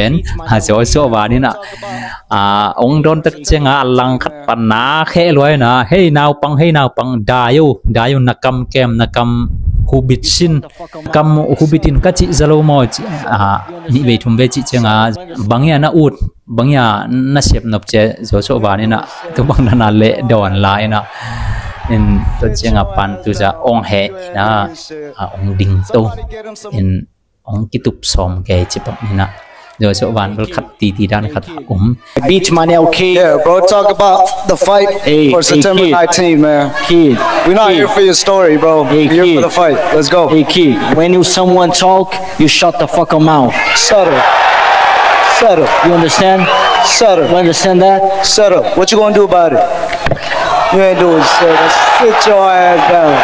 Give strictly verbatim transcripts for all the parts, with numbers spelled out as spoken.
Pen, ha, Joshua Van in ah, ah, ong dawn tak ciang a, a langkhat pan na kheh luai na, "Hei naupang, hei naupang, dai o, dai o, na kam kem, na kam hubit sin, kam hubit in ka cih za lo maw?" ci, ah, nih vei thum vei cih ciang a, "Bang hia na ut, bang hia na sep nop?" ci a, Joshua Van in ah, "Tu bang na na leh dawn lai na." In tua ciang a Pantuja ong heh in ah, ah, ong ding to. In ong kitup sawm kei ci pak in ah, Joshua Van bel khat titi dan khat a um. Beach man, okay. Yeah, bro, talk about the fight for September nineteenth, man. Kid. We're not here for your story, bro. We're here for the fight. Let's go. Hey, kid, when you someone talk, you shut the fuck up mouth. Shut up. Shut up. You understand? Shut up. You understand that? Shut up. What you gonna do about it? You ain't doing shit. Sit your ass down.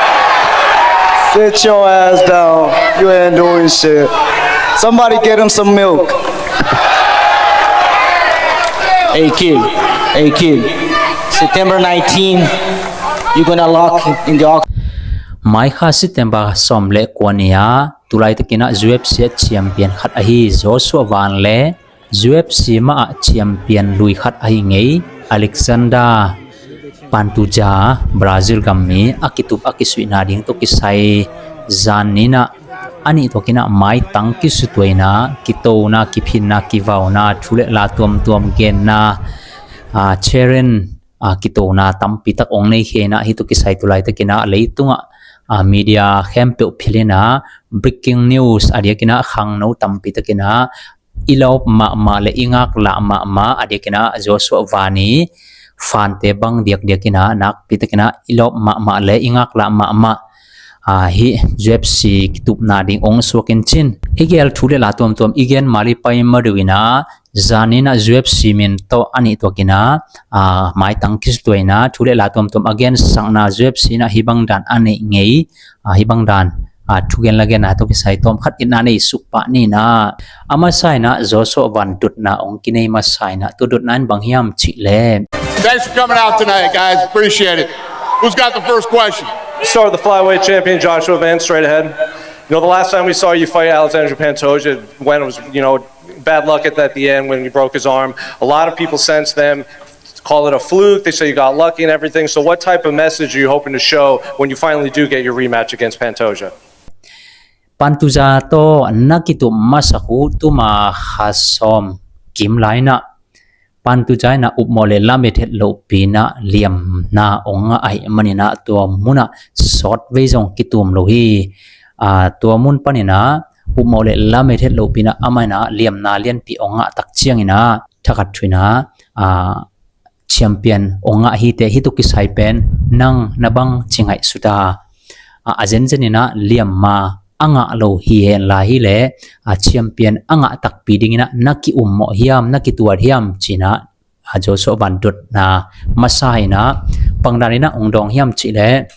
Sit your ass down. You ain't doing shit. Somebody get him some milk. Hey kid, hey kid, September nineteen, you gonna lock in the ox. Mai kha September sawm le kua ni a, tulai takin ah U F C a champion khat ahi Joshua Van le U F C mah ah champion lui khat ahi ngei Alexander Pantuja, Brazil gam mi, a kitup a kisuihna ding tawh kisai zan ni in ah, a nih tuakin ah maitang kisutuaina, kitona, kiphinna, kivauna, thu le la tuamtuam genna, ah, challenge, ah, kitona tampi tak ong nei khin ah, hih tawh kisai tulai takin ah leitungah, ah, media khempeuh philh in ah, breaking news a diakin ah khangno tampi takin ah i lawp mahmah le i ngaklah mahmah, a diakin ah Joshua Van i fante bang diakdiakin ah nakpi takin ah i lawp mahmah le i ngaklah mahmah. Ah, hih U F C kitupna ding ong suak in cin, i gel thu le la tuamtuam i gen mali pai ma deuh in ah, zan ni in ah U F C min tawh a nih tuakin ah, ah, maitang kisutuaina, thu le la tuamtuam a gensakna, U F C in ah hih bang dan a neih ngei, ah, hih bang dan, ah, thugen lagenna tawh kisai tawm khat itna nei suk pah ni in ah, a masa in ah Joshua Van dotna ong kinei masa in ah, tua dotna in bang hiam cih leh. Thanks for coming out tonight, guys. Appreciate it. Who's got the first question? Start with the flyweight champion, Joshua Van, straight ahead. You know, the last time we saw you fight Alexander Pantoja, when it was, you know, bad luck at, at the end when he broke his arm. A lot of people since then call it a fluke. They say you got lucky and everything. So what type of message are you hoping to show when you finally do get your rematch against Pantoja? Pantuja tawh na kitup masak uh tuma kha sawm kim lai in ah, Pantuja in ah upmawh le lamet het lohpi in ah liamna ong ngah ahih manin ah tua munah sawt vei zong kitum lo hi. Ah, tua mun panin ah upmawh le lamet het lohpi in ah amah in ah liamna lianpi ong ngah tak ciangin ah thakhat thu in ah, ah, champion ong ngah hi teh, hih tawh kisai pen nang na bang ci ngaihsut a, ah, a zenzen in ah liamma a ngah lo hi hen lai hi leh, ah, champion a ngah takpi dingin ah na ki-ummawh hiam, na kituat hiam ci in ah, ah, Joshua Van dotna masa in ah bang dan in ah ong dawng hiam cih leh,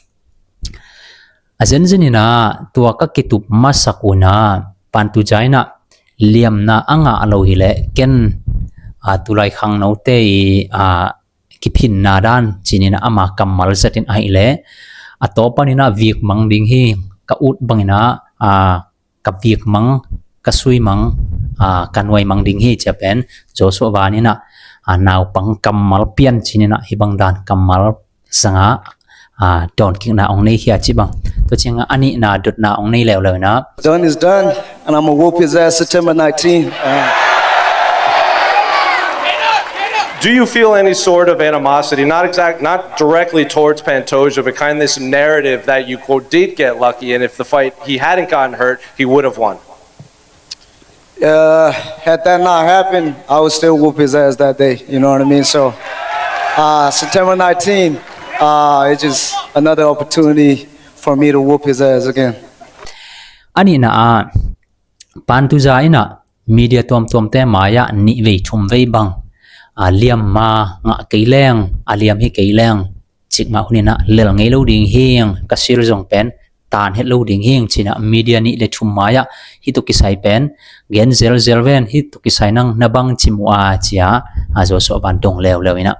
a zenzen in ah tua ka kitup masak un ah Pantuja in ah liamna a ngah lo hi leh ken, ah, tulai khangnote i, ah, kiphinna dan ci in ah ama kammal zat in ahih leh, a tawp panin ah vikmang ding hi, ka ut bangin ah, ah, ka vikmang, ka suimang, ah, ka nuaimang ding hi ci a pen Joshua Van in ah, ah, naupang kammal pian ci in ah hih bang dan kammal zanga, ah, dawnkikna ong nei khia cih bang. Tua ciangah a nihna dotna ong nei leuleu in ah. Done is done, and I'm gonna whoop his ass September nineteenth. Uh, Do you feel any sort of animosity, not exact, not directly towards Pantoja, but kind of this narrative that you, quote, did get lucky, and if the fight, he hadn't gotten hurt, he would have won? Uh, had that not happened, I would still whoop his ass that day. You know what I mean? So, uh, September nineteenth, uh, it's just another opportunity for me to whoop his ass again. A nihna ah, Pantuja in ah media tuamtuamte mai-ah nih vei thum vei bang, ah, liamma ngah kei leng, a liam hi kei leng, cikmah hun in ah lel ngei lo ding hing, ka sil zong pen tan het lo ding hing ci in ah media nih le thum mai-ah hih tawh kisai pen gen zelzel ven, hih tawh kisai nang na bang ci mu a ci a, ah, Joshua Van dong leuleu in ah,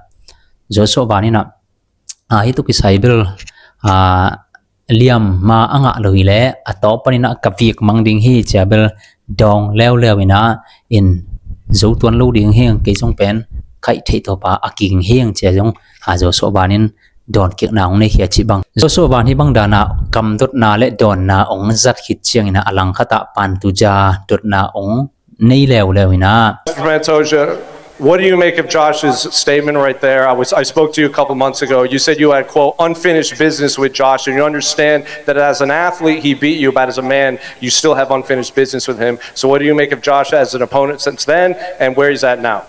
Joshua Van in ah, ah, hih tawh kisai bel, ah, liamma a ngah lo hi leh a tawp panin ah ka vikmang ding hi ci a bel dawng leuleu in ah, in zo tuan lo ding hing, kei zong pen kaih theih tawpa a king hing ci-a zong, a, Joshua Van in dawnkikna hong nei khia cih bang. Joshua Van hih bang dana kamdotna le dawnna hong zat khit ciangin a langkhatah Pantoja dotna hong nei leuleu in a. Mister Pantoja, what do you make of Josh's statement right there? I was, I spoke to you a couple months ago. You said you had, quote, unfinished business with Josh, and you understand that as an athlete he beat you, but as a man you still have unfinished business with him. So what do you make of Josh as an opponent since then, and where he's at now?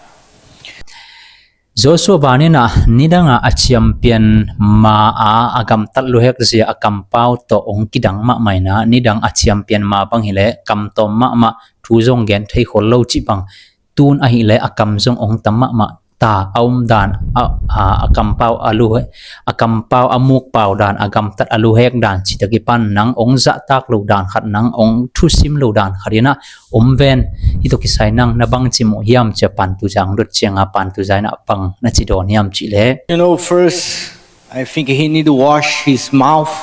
Joshua Van in a nidangah a champion ma a, a gamtat luhek zia a kampau tawh hong kidang mahmah in a, nidang a champion ma bang hileh kamtawm mahmah, thu zong gen thei khol lo cih bang, tun ahileh a kam zong hong tam mahmah ta a om dan, a, a, a kampau a lu, a kampau a mukpau dan, a gamtat a luhek dan cihte kipan nang hong zahtak lo dan khat, nang hong thusim lo dan khat in a om ven. Hih tawh kisai nang na bangci muh hiam ci-a Pantoja hong dot cianga Pantoja in a bang na ci dawn hiam cih leh. You know, first, I think he need to wash his mouth.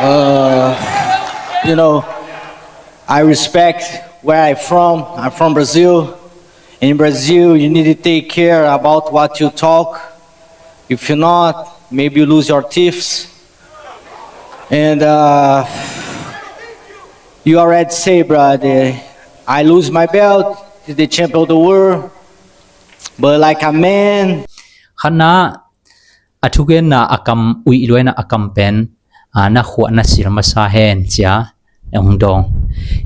Uh, you know, I respect where I'm from. I'm from Brazil. In Brazil, you need to take care about what you talk. If you not, maybe you lose your teeth. And, uh, you already say, brother, I lose my belt to the champion of the world. But like a man. Khatna, a thugenna a kam uih luaina a kam pen, a, na khuah na sil masa hen ci-a hong dawng.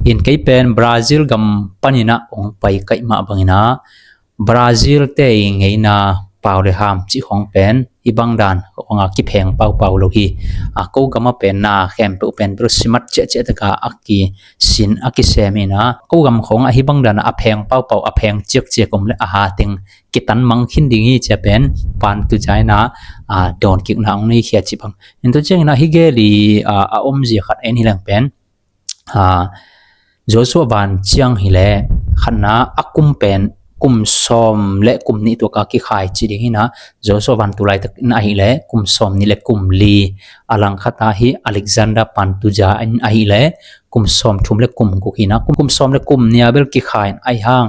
In kei pen Brazil gam panin a hong pai kaih mah bangin a, Brazil te i ngeina pau le ham cih khawng pen hih bang dan khawngah kipheng paupau lo hi. A, ko gam a pen na khempeuh pen bel simat ciahciah taka a kisin a kisem in a, ko gam khawngah hih bang dan a pheng paupau, a pheng ciakciak om le a ha teng kitan mang khin ding hi ci-a pen Pantoja in a, a, dawnkikna hong nei khia cih bang. In tua ciangin a hih gel i, a, a omzia khat en hi leng pen, a, Joshua Van ciang hileh khatna a kum pen kum sawm le kum nih tuaka kikhai ci ding hi in a, Joshua Van tulaitak in ahileh kum sawm nih le kum li, a langkhatah hih Alexander Pantoja in ahileh kum sawm thum le kum guk hi in a, kum, kum sawm le kum nih a bel kikhai in ahi hang,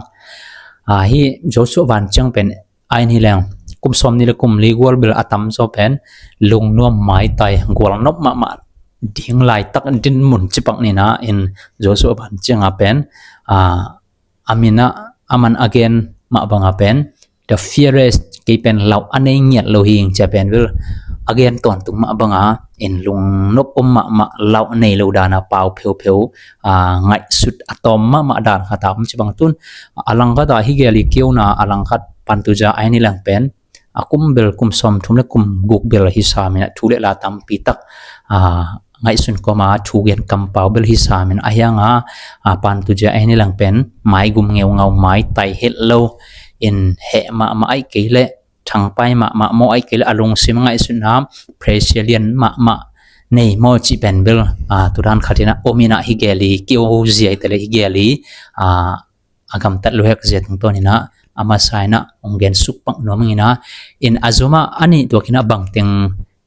a, hih Joshua Van ciang pen a en hi leng kum sawm nih le kum li gual bel a tamzaw pen lungnuam maitai gualnop mahmah ding laitak dinmun cih bang in a, in Joshua Van cianga pen, a, a min a, a man a gen mah banga pen the fiercest, kei pen lauh a nei ngiat lo hing ci-a pen bel a gen tawntung mah banga, in lungnop om mahmah, lauh nei lo dana pau pheupheu, a, ngaihsut a tawm mahmah dan khat a om cih bang tun. A langkhatah hih gel i kiona a langkhat Pantoja a en hi leng pen a kum bel kum sawm thum le kum guk bel hi sam in a, thu le la tampi tak, a, ngaihsun kawma thu gen kampau bel hi sam in a, ahi hanga, a, Pantoja a en hi leng pen maigum ngeungau, maitai het lo, in heh mahmah ahih kei leh thangpai mahmah maw, ahih kei leh a lungsim ngaihsutna pressure lian mahmah nei maw cih pen bel, a, tudan khat in a om in a, hih gel i kio ziaite le hih gel i, a, a gamtat luhek zia tungtawn in a, a masa in a hong gen suk pak nuam ing in a, in a zomah a nih tuak in a bangteng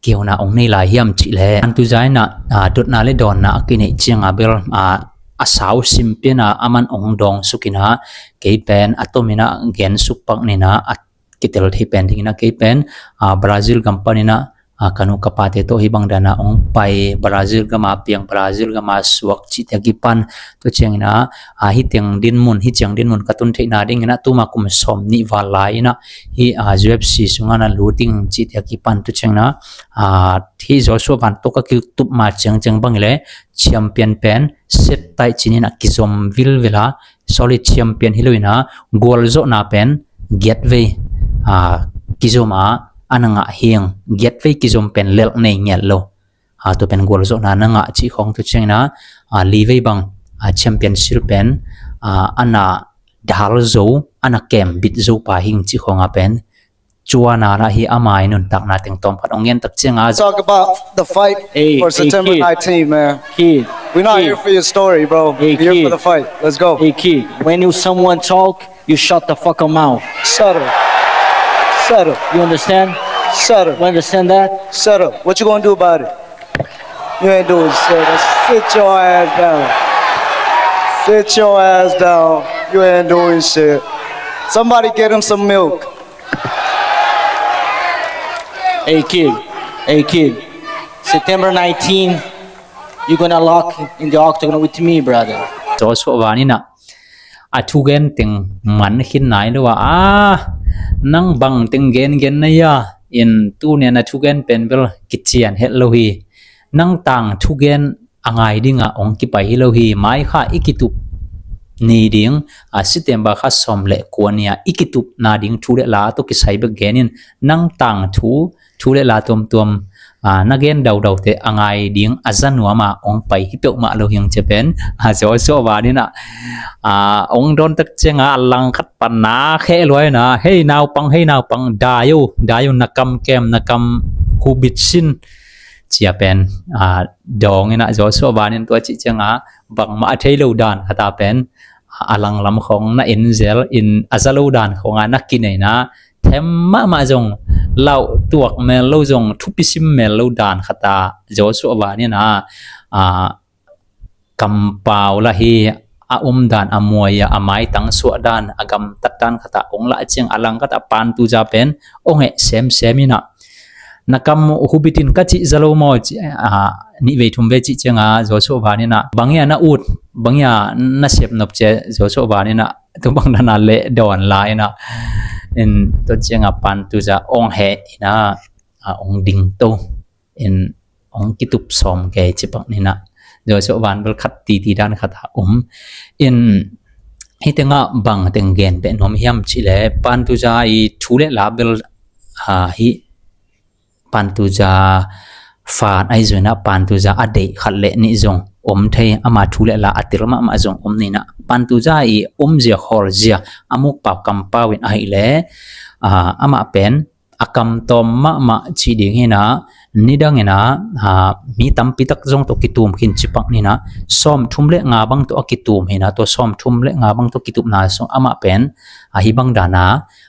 kiona hong nei lai hiam cih leh Pantoja in a, a, dotna le dawnna a kineih cianga bel, a, a sau sim pian a, a man hong dawng suk in a, kei pen a tom in a gen suk pak ning a, a kitel thei pen ding in a, kei pen, a, Brazil gam panin a, a, ka nu ka pate tawh hih bang dana hong pai, Brazil gama piang, Brazil gama suak cihte a kipan, tua ciangin a, a, hih teng dinmun, hih ciang dinmun ka tun theihna dingin a, tuma kum sawm nih val lai in a, hih, a, U F C sungah na lut ding cihte a kipan, tua ciangin a, a, hih Joshua Van tawh ka kiltup ma ciangciang bang hileh champion pen set taih cinin a kizom vilvel a, sorry, champion hi lo in a, gualzawhna pen giat vei, a, kizom a, a na ngah hing, giat vei kizom pen lelh nei ngiat lo. A, tua pen gualzawhna na ngah cih khawng, tua ciangin a, a, li vei bang, a, champion shield pen, a, a na dal zo, a na kem bit zo pa hing cih khawng a pen cuana lah hi. Ama i nuntakna teng tawm khat hong gen tak cianga. Talk about the fight for September nineteen, man. Kid. We're not here for your story, bro. We're here for the fight. Let's go. Hey, kid, when you someone talk, you shut the fucking mouth. Settle. Settle. You understand? Settle. You understand that? Settle. What you gonna do about it? You ain't doing shit. Sit your ass down. Sit your ass down. Your hand, Doris, uh, somebody get him some milk. Hey kid, hey kid, September nineteen, you're gonna lock in the octagon with me, brother. Joshua Van in ah a thugen teng man khin nai lo a, a nang bang teng gengen na hia, in tuni a na thugen pen bel kician het lo hi. Nang tang thugen a ngai dingah hong kipai hi lo hi. Mai kha i kitup ni ding, a, September kha sawm le kua ni-a i kitupna ding thu le la tawh kisai bek gen in, nang tang thu, thu le la tuamtuam, a, na gen daudaute a ngai ding a za nuam a hong pai hi peuhmah lo hi hong ci pen, a, Joshua Van in ah, a, hong dawn tak ciangah a langkhat pan na kheh luai na, hei naupang, hei naupang, dai o, dai o, na kam kem, na kam hubit sin, ci-a pen, a, dawng in ah Joshua Van in tua cih ciangah bangmah a thei lo dan khat a pen, a, a langlam khawng na en zel in a za lo dan khawngah na kinei na, them mahmah zong lauh tuak mel lo zong thupi sim mel lo dan khat a Joshua Van in ah, a, kampau lah hi, a umdan a muai-a a maitang suahdan a gamtatdan khat a hong lah ciang a langkhat a Pantuja pen hong heh semsem in ah, na kam hubit in ka cih za lo maw, ci, a, nih vei thum vei cih ciangah Joshua Van in ah, bang hia na ut, bang hia na sep nop, ci-a Joshua Van in ah tu bang dan a leh dawn la in ah, in tua ciangah Pantuja hong heh in ah, a, hong ding to in hong kitup sawm kei ci pak ni in ah, Joshua Van bel khat titi dan khat a um in, hih tengah bang teng gen peh nuam hiam cih leh Pantuja i thu le la bel, a, hih Pantuja fan ahi zong in ah Pantuja a deih khat le nih zong om thei, ama thu le la a tel mahmah zong om ni in ah Pantuja i umzia khawlzia a mukpau kampau in ahih leh, a, amah pen a kamtawm mahmah cih ding hi in ah, nidang in ah, a, mi tampi tak zong tawh kitum khin ci pak ni in ah, sawmthum le nga bang tawh a kitum hi in ah, tua sawmthum le nga bang tawh kitupna sung amah pen, a, hih bang dan a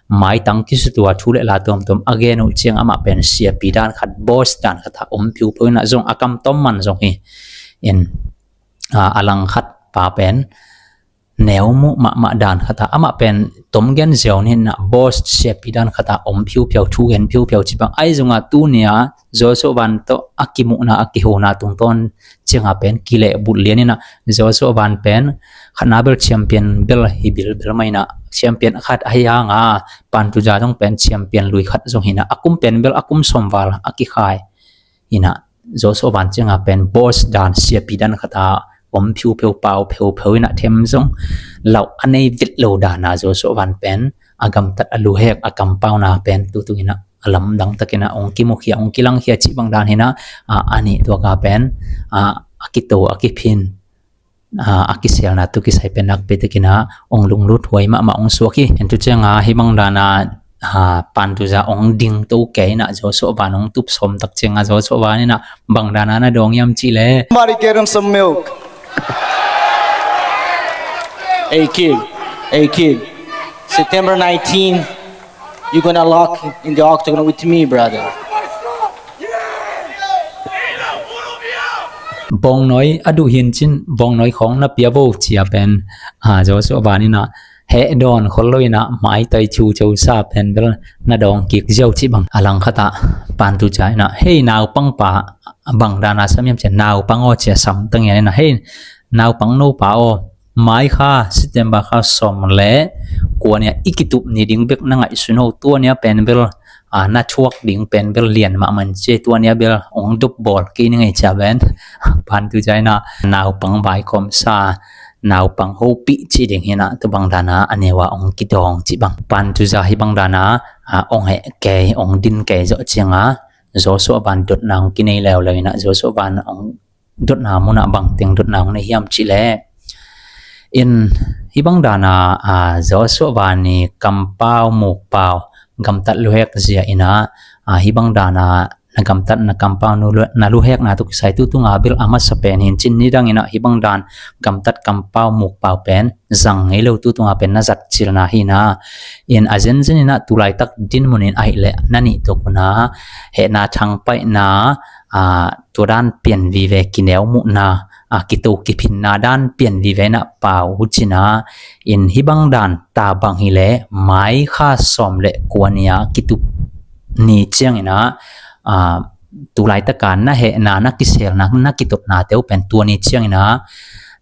maitang kisutua thu le la tuamtuam a gen uh ciang amah pen siapi dan khat, boss dan khat a om phiuphio in ah, zong a kamtawm man zong hi in, a, a langkhat pa pen neu muh mahmah dan khat a, amah pen tom gen ziau ni in ah, boss siapi dan khat a om phiuphio, thu gen phiuphio ci bang. Ahi zongah tuni a Joshua Van tawh a kimuhna, a kihona tungtawn ciangah pen kilehbulh lian in ah, Joshua Van pen khatna bel champion bel hi bilbel mah in ah, champion khat ahi hang a, Pantuja zong pen champion lui khat zong hi in ah, a kum pen bel a kum sawm val a kikhai in ah, Joshua Van ciangah pen boss dan, siapi dan khat a om phiuphio, pau phiophio in ah, them zong lauh a nei vet lo dan a Joshua Van pen a gamtat, a luhek, a kampauna pen tutung in ah a lamdang tak in ah hong kimukhia, hong kilangkhia cih bang dan hi in ah, a, a nih tuak a pen, a, a kito, a kiphin, a, a kiselna tawh kisai pen nakpi tak in ah hong lunglut huai mahmah hong suak hi. En tu ciangah hih bang dan a, a, Pantuja hong ding to kei in ah Joshua Van hong tup sawm tak ciangah Joshua Van in ah bang dan a na dawng hiam cih leh, somebody get him some milk. Hey kid, hey kid, September nineteen, you're gonna lock in the octagon with me, brother. Bawngnawi a duh hi in cin, bawngnawi khawng na pia vo, ci-a pen, a, Joshua Van in ah heh dawn khol lo in ah, maitai ciuciu sa pen bel na dawng kik ziau cih bang. A langkhat a Pantuja in ah, hei naupang pa, bang dan a sam hiam ci-a, naupang aw, ci-a sam tang in ah, hei naupang nopa aw, mai kha September kha sawm le kua ni a i kitup ni ding bek na ngaihsun o, tua ni a pen bel, a, na thuak ding pen bel lian mahmah in ci, tua ni a bel hong dop bawl kei ni ngei, ci-a pen Pantuja in ah naupang vaikhawmsa, naupang hopih cih ding hi in ah, tu bang dan a a neu a hong kidawng cih bang. Pantuja hih bang dan a, a, hong heh kei, hong din kei zawh ciangah Joshua Van dotna hong kinei leuleu in ah, Joshua Van hong dotna munah bangteng dotna hong nei hiam cih leh, in hih bang dan a, a, Joshua Van i kampau mukpau gamtat luhek zia in ah, a, hih bang dan a na gamtat, na kampau, na lu-, na luhekna tawh kisai tutung a bel a masa pen hi in cin, nidang in ah hih bang dan gamtat kampau mukpau pen zang ngei lo, tutung a pen na zat cilna hi in ah, in a zenzen in ah tu laitak dinmun in ahih leh na nih tuak un ah hehna thangpaihna, a, tua dan pian vive, kineu muhna, a, kito kiphinna dan pian vive inah pau hucinah in hih bang dan ta bang hileh May kha sawm le kua ni-a kitup ni cianginah, a, tulaitaka na hehna, na kiselna, na kitotnate uh pen tua ni cianginah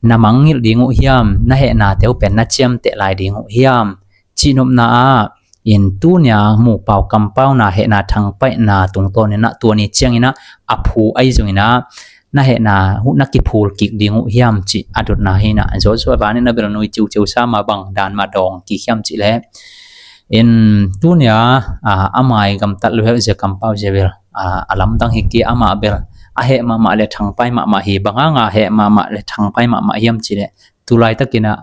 na mangngilh ding uh hiam, na hehnate uh pen na ciamteh lai ding uh hiam cihnopna ah in tunia mupau kampauna hehna thangpaihna tungtawninah tua ni cianginah a phu ahi zonginah na hehna uh na kiphul kik ding uh hiam cih a dotna hinah Joshua vanin a bel nui ciuciu sa mah bang dan mah dawng kik hiam cihleh in tunia, a, a mai gamtat luhek zia kampau zia bel, a, a lamdang hi kei amah bel a heh mahmah le thangpai mahmah hi. Bang hanga heh mahmah le thangpai mahmah hiam cihleh tulaitakinah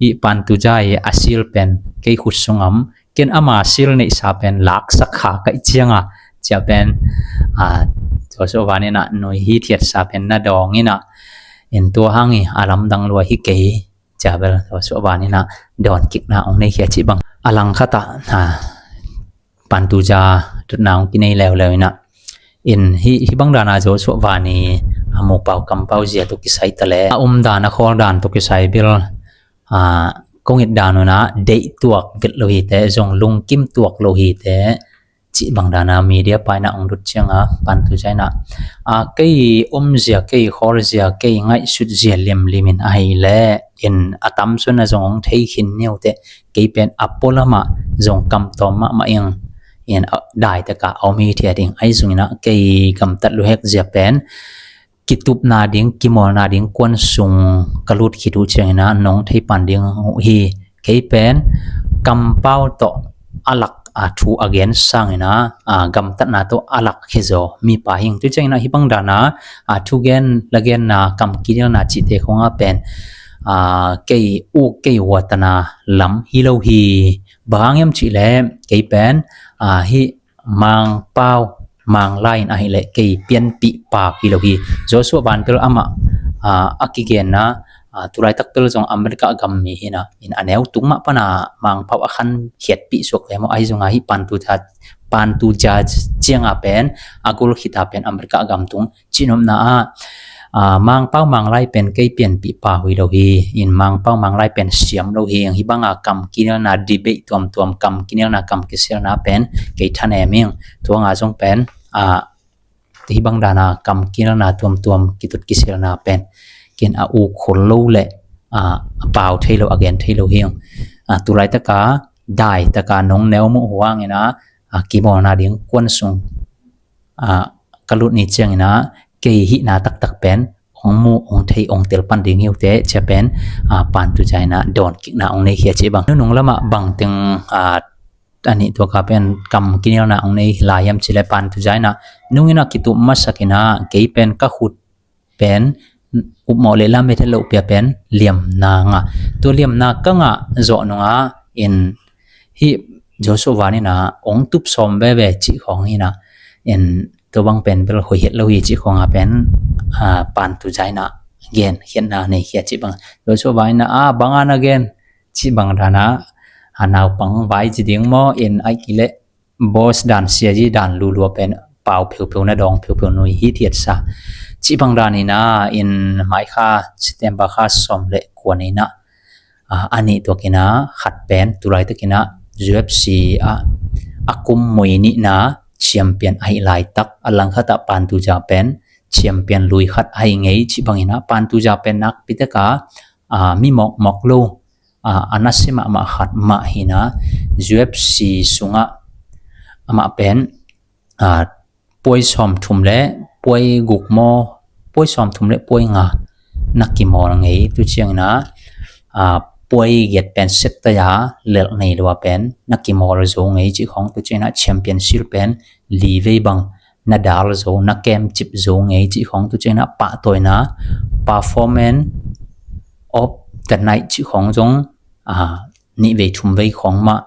hih Pantuja i a sil pen kei khut sungam ken ama sil neihsa pen laksak kha kaih cianga cia pen, a, Joshua vaninah nui hithiatsa pen na dawnginah in tua hang i a lamdang lua hi kei cia bel Joshua vaninah dawnkikna ong nei khia cih bang a langkhatah, a, Pantuja tutna ong kinei leuleu inah in hih, hih bang dana Joshua vani a mupau kampau zia tu kisai taleh a umdan a khawldan tu kisai bil, a, kongit dan unah deih tuak vet lo hite, zong lungkim tuak lo hite cih bang dana media paina ong dut cianga Pantuja inah, a, kei omzia, kei khawlzia, kei ngaihsutzia limlimin ahileh in a tamsuna zong ong thei khin niute kei pen a pualamah zong kamtawm mahmah ing in, a, daitaka a om hi thia ding ahi zonginah kei gamtat luhek zia pen kitupna ding, kimawlna ding kuan sung ka lut khit uh cianginah nong thei pan ding uh hi. Kei pen kampau tawh a lak, a, thu a gen sanginah, a, gamtatna tawh a lak khizaw mipa hing. Tu cianginah hih bang dana, a, thugen lagenna kam kinilna cihte khonga pen, a, kei uk kei huatana lam hi lo hi. Bang hang hiam cihleh kei pen, a, hih Mangpau Manglai in ahileh kei pianpih pau hi lo hi. Joshua van bel amah, a, a kigenna, a, tulaitak bel zong America gam mi hinah in a neu tung mah pana Mangpau a khan khiatpih suak ve maw ahi zonga hih Pantuja, Pantuja cianga pen a gol khita pen America gam tung cihnopna ah, a, Mangpau Manglai pen kei pianpih pau hi lo hi. In Mangpau Manglai pen siam lo hi. Hih banga kam kinelna debate tuamtuam, kam kinelna kam kiselna pen kei thanem ing. Tuanga zong pen, a, hih bang dana kam kinelna tuamtuam kitut kiselna pen ken a uk khol lo le, a, a pau thei lo, a gen thei lo hi. A, tulaitaka daitaka nong neu muh huangina, a, kimawlna ding kuan sung, a, ka lut ni ciangina kei hihna taktak pen ong mu, ong thei, ong tel pan ding hi uh teh cia pen, a, Pantuja ina dawn kikna ong nei khia cih bang. Nunung lamah bangteng, a, a nih tuaka pen kam kinelna ong nei lai hiam cileh Pantuja ina nungina kitup masak ina kei pen ka khut pen upmawh le lamet het loh pia pen liamna ngah. Tua liamna ka ngah zawh nunga in hih Joshua van ina ong tup sawm veve cih khawng ina in tua bang pen bel hoih het lo hi cih khawnga pen, a, Pantuja ina gen khiatna nei khia cih bang. Joshua van ina, a, banga na gen cih bang dana, a, naupang vai ci ding maw in aih kileh boss dan siazi dan lulua pen pau pheupheu na dawng pheupheu nui hithiatsa. Cih bang dan ina in mai kha September kha sawm le kua ni ina, a, a nih tuak ina khat pen tulaitak ina U F C a, a kum mui nihna champion ahi laitak a langkhatah Pantuja pen champion lui khat ahi ngei cih bang ina Pantuja pen nakpitaka, a, mi mawkmawk lo, a, a nasia mahmah khat mah hina U F C sungah amah pen, a, puai sawmthum le puai guk maw, puai sawmthum le puai nga na kimawl ngei tu ciangina, a, puai giat pen set taya lelh nei lua pen na kimawl zo ngei cih khawng tu ciangina championship pen li vei bang na dal zo, na kemcip zo ngei cih khawng tu ciangina pahtawina performance of the night cih khawng zong, a, nih vei thum vei khawng mah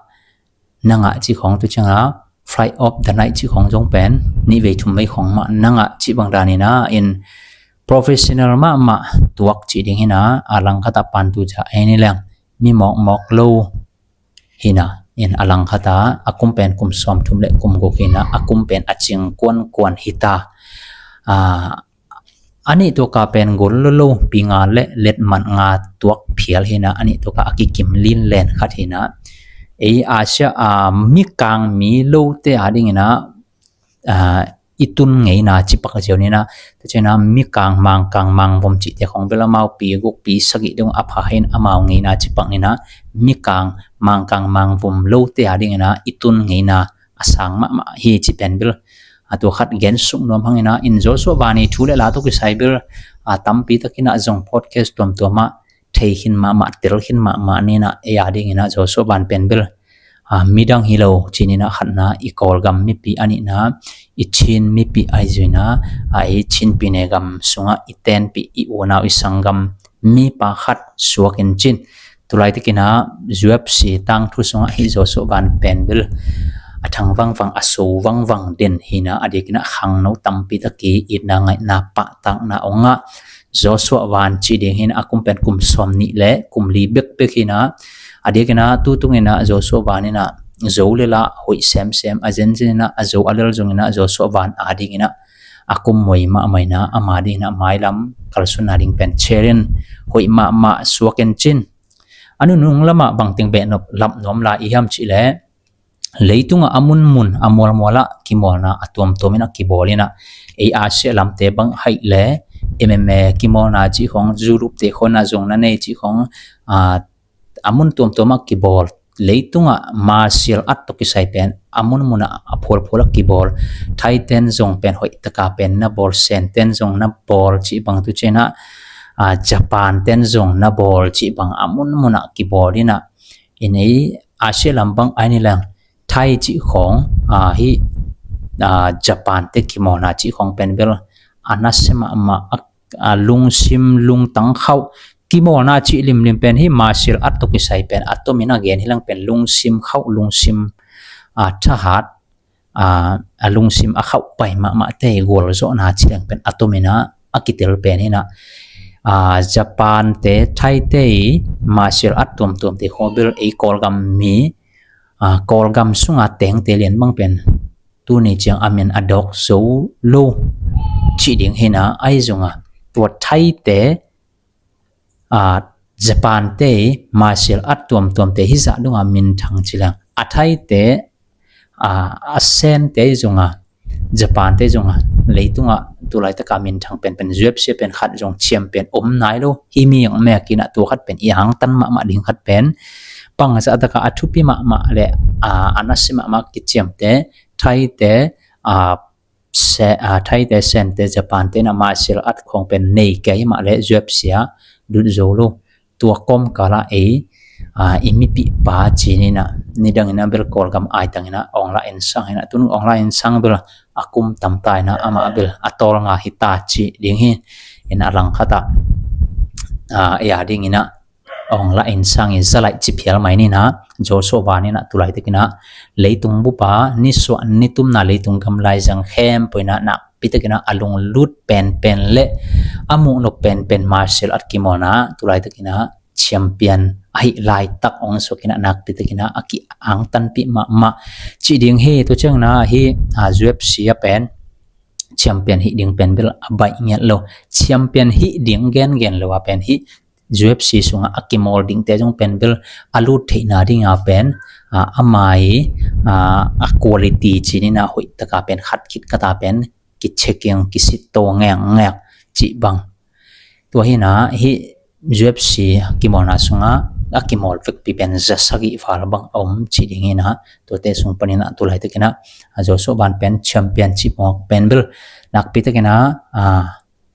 na ngah cih khawng tu ciangina fight of the night cih khawng zong pen nih vei thum vei khawng mah na ngah cih bang dan ina in professional mahmah tuak cih ding ina a langkhatah Pantuja ei ni leng mi mawkmawk lo hina in a langkhatah a kum pen kum sawmthum le kum guk hina a kum pen a cing kuankuan hita, a, A nih tuaka pen gol lolo, pi nga le let man nga tuak phial hi na, a nih tuaka a kikim linlen khat hi na. Ei Asia a mikang mi lote a dingin ah, ah, i tun ngeina cipak ziau ni na. Tua ciangin ah mikang, mangkang, mangvom cihte khong bel amau pi guk pi sagih dong a pha hi na, amau ngeina cipak ni na. Mikang, mangkang, mangvom lote a dingin ah i tun ngeina a sang mahmah hi ci pen bel, a, tua khat gen suk nuam hang in ah, in Joshua Van i thu le la tawh kisai bel, a, tampi takin ah zong podcast tuamtuam ah thei khin mahmah, tel khin mahmah ni na. Ei a dingin ah Joshua Van pen bel, a, midang hi lo ci ni na, khatna i Kawlgam mipi, a nihna i Chin mipi ahi zui na, a, i Chin pyine gam sungah i tenpih, i unau i sanggam mipa khat suak in cin. Tulai takin ah U F C tangthu sungah hih Joshua Van pen bel a thang vangvang, a so vangvang den hi na, a diakin ah khangno tampi tak i itna, ngaihna, pahtakna ong ngah Joshua Van ci ding hi na, a kum pen kum sawm nih le kum li bekbek hi na. A diakin ah tu tungin ah Joshua Van in ah zo le la hoih semsem, a zenzen in ah a zo a lel zongin ah Joshua Van a dingin ah a kum moi mahmah hi na, ama dingin ah mailam kalsunna ding pen cherin hoih mahmah suak in cin. A nunung lamah bangteng behnop lap nuam lai i hiam cih leh, leitungah a munmun a mualmualah kimawlna a tuamtuam in ah kibawl in ah, ei Asia lamte bang haih le M M A kimawlna cih khong, judo te khong ah zong na nei cih khong, a, a mun tuamtuamah kibawl, leitungah martial art tawh kisai pen a munmunah a phualphualah kibawl. Thai ten zong pen hoih taka pen na bawl, Sen ten zong na bawl cih bang, tu ciangin ah, a, Japan ten zong na bawl cih bang a munmunah kibawl in ah, in ei Asia lam bang ai ni leng, Thai cih khong, a, hih, a, Japan te kimawlna cih khong pen bel a nasia mahmah, a, a lungsim lungtang khauh, kimawlna cih limlim pen hih martial art tawh kisai pen a tomin a gen hi leng pen lungsim khauh, lungsim, a, thahat, a, a lungsim a khauh pai mahmah te gualzawhna cih leng pen a tomin ah a kitel pen hi na. A, Japan te, Thai te i martial art tuamtuam te khong bel ei Kawlgam mi, a, Kawlgam sunga tengte lian bang pen tuni ciang a min a dawk zo lo cih ding hi na, ahi zongah tua Thai te, a, Japan te i martial art tuamtuam te hizah dongah minthang ci leng, a Thai te, a, a Sen te zongah, Japan te zongah, leitungah tulaitaka minthang penpen U F C pen khat zong champion om nai lo. Hih mi ang mek in ah tua khat pen i angtan mahmah ding khat pen, pangzah taka a thupi mahmah le, a, a nasia mahmah kiciamte, Thai te, a, Se-, a, Thai te, Sen te, Japan te in ah martial art khong pen nei kei mah le U F C ah lut zo lo. Tua kawmkalah ei, a, i mipih pa ci ni na, nidangin ah bel Kawlgam aitangin ah ong la ensang hi na, tun ong la ensang bel a kum tamta in ah amah bel a tawlnga hi ta ci ding hi. In a langkhat ah, a, ei a dingin ah ong la ensang i zalaih ci phial mai ni na. Joshua Van in ah tulaitakin ah leitung bupa nisuah nitumna leitung gamlai zang khempeuh in ah nakpitakin ah a lunglut penpen le a muhnop penpen martial art kimawlna tulaitakin ah champion ahih laitak ong suakin ah nakpitakin ah a ki-angtanpih mahmah ci ding hi. Tua ciangin ah hih, a, U F C a pen champion hih ding pen bel a baih ngiat lo. Champion hih ding gengen lo a pen hih U F C sungah a kimawl dingte zong pen bel a lut theihna dinga pen, a, amai, a, a quality ci ni na, hoih taka pen khat khit khat a pen kichecking, kisitto ngekngek cih bang. Tua hi na, hih U F C kimawlna sungah a kimawl vekpi pen za sagih val bang a om ci ding hi na. Tuate sung panin ah tulaitakin ah, a, Joshua Van pen champion cih mawk pen bel nakpitakin ah, a,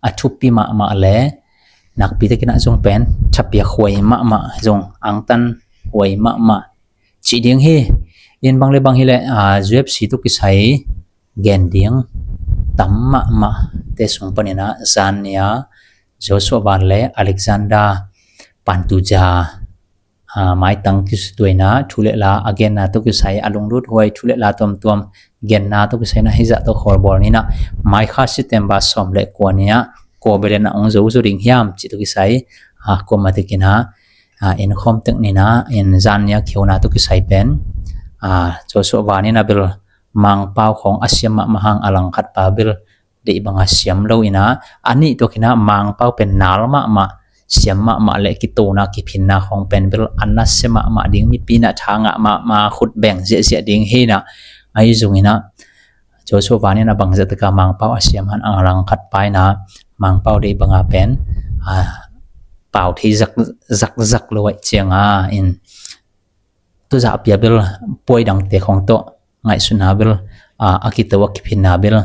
a thupi mahmah le nakpitakin ah zong pen thapiak huai mahmah, zong angtan huai mahmah ci ding hi. In bang le bang hi le, a, U F C tawh kisai gen ding tam mahmah te sung panin ah zan ni a Joshua Van le Alexander Pantoja, a, maitang kisutuaina thu le la a genna tawh kisai, a lunglut huai thu le la tuamtuam genna tawh kisai na hizah tawh khawlbawl ni na. Mai kha September sawm le kua ni ah kua belen ah ong zo zo ding hiam cih tawh kisai, a, kuamah takin ah, a, in khawm tek ni na, in zan ni a khiona tawh kisai pen, a, Joshua Van in ah bel Mangpau khawng a siam mahmah hang a langkhat pa bel deih banga siam lo ina, a nih tuak ina Mangpau pen nal mahmah, siam mahmah le kitona kiphinna khong pen bel a nasia mahmah ding, mipi na tha ngah mahmah, khut beng ziahziah ding hi ina, ahi zong ina Joshua Van ina bangzah taka Mangpau a siam han a langkhat pa ina Mangpau deih banga pen a pau thei zak zak zak lo aih cianga in tuzah pia bel puai dangte khong tawh ngaihsutna bel a kito a kiphinna bel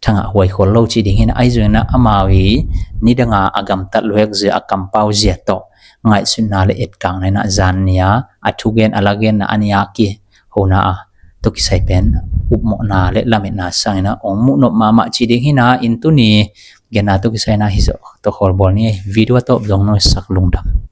thangah huai khol lo ci ding hi ina, ahi zong ina amau i nidanga a gamtat luhek zia a kampau zia tawh ngaihsutna le etkakna ina zan nia a thugen a lagenna a nia kihona a tawh kisai pen upmawhna le lametna sang ina ong muhnop mahmah ci ding hi ina, in tuni genna tawh kisai ina hi zawh tawh kholbawl ni. Video a tawp zong nuaisak lungdam.